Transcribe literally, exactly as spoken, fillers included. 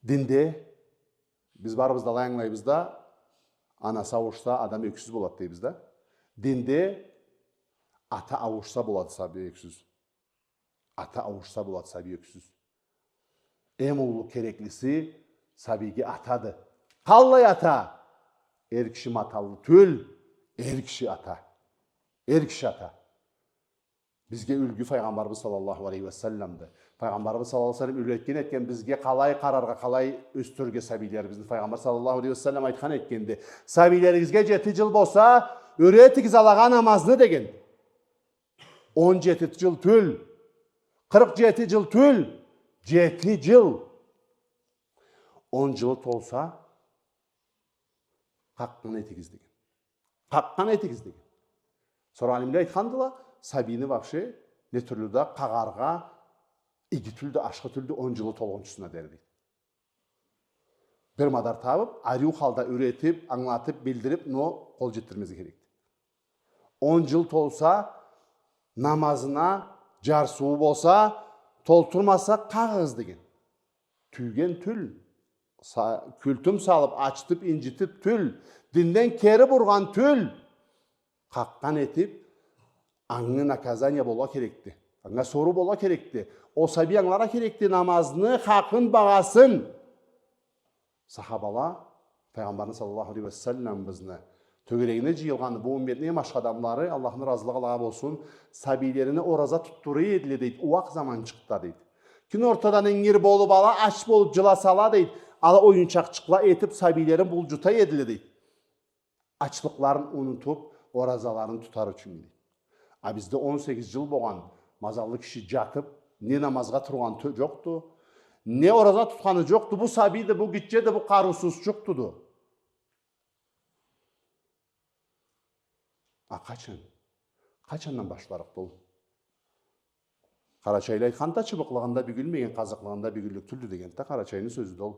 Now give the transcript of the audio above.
Динде биз барыбыз да алай ангылайбыз да, анасы ауушса, адам ёксюз болады дейбиз да. Динде ата ауушса болады сабий ёксюз. Ата ауушса болады сабий ёксюз. Эм уллу кереклиси сабийге атады. Къаллай ата? Эр киши маталлы тюл, эр киши ата. Эр киши ата. Бизге юлгю Файгъамбарыбыз саллаллаху алейхи ва салламды. Файгъамбарыбыз саллаллаху алейхи ва саллам юретген этген бизге къалай къараргъа, къалай ёсдюрюрге сабийлерибизни. Файгъамбар саллаллаху алейхи ва саллам айтхан этгенди: «Сабийлеригизге джети джыл болса, юретигиз алагъа намазны», — деген. Он джети джыл тюл, къыркъ джети джыл тюл, джети джыл. Он джылы толса, къакъгъан этигиз деген. Къакъгъан этигиз деген. Сора алимле айтхандыла, сабийни вообще не тюрлю да къагъаргъа иги тюлдю, ашхы тюлдю он джылы толгъунчусуна дери, дейди. Бир мадар табып, ариу халда юретип, ангылатып, билдирип, но къол джетдирмезге керекди. Он джыл толса, намазына джарсыуу болса, толтурмаса, къагъыгъыз деген. Тюйген тюл, са-, кюлтюм салып, ачытып, инджитип тюл, динден кери бургъан тюл, къакъгъан этип, анга наказание болургъа керекди. Анга соруу болургъа керекди. Ол сабий ангыларгъа керекди намазны хакъын, багъасын. Сахабала Файгъамбарны саллаллаху алейхи ва салламыбызны тёгерегине джыйылгъан бу умметни эм ашхы адамлары, Аллахны разылыгъы алагъа болсун, сабийлерине ораза тутдура эдиле, дейди, ууакъ заманчыкъда, дейди. Кюн ортадан ингир болуп, ала ач болуп джыласала, дейди, ала оюнчакъчыкъла этип, сабийлерин булджута эдиле, дейди. Ачлыкъларын унутуп, оразаларын тутар ючюн, дейди. А бизде он сегиз джыл болгъан, мазаллы киши джатып, не намазгъа тургъаны тё-, джокъду, не ораза тутханы джокъду, бу сабийди, бу гитчеди, бу къарыусузчукъду. А къачан? Къачандан башларыкъды ол? Къарачайлы айтханды да, чыбыкълыгъында бюгюлмеген, къазыкълыгъында бюгюллюк тюлдю дегенди да, Къарачайны сёзюдю ол.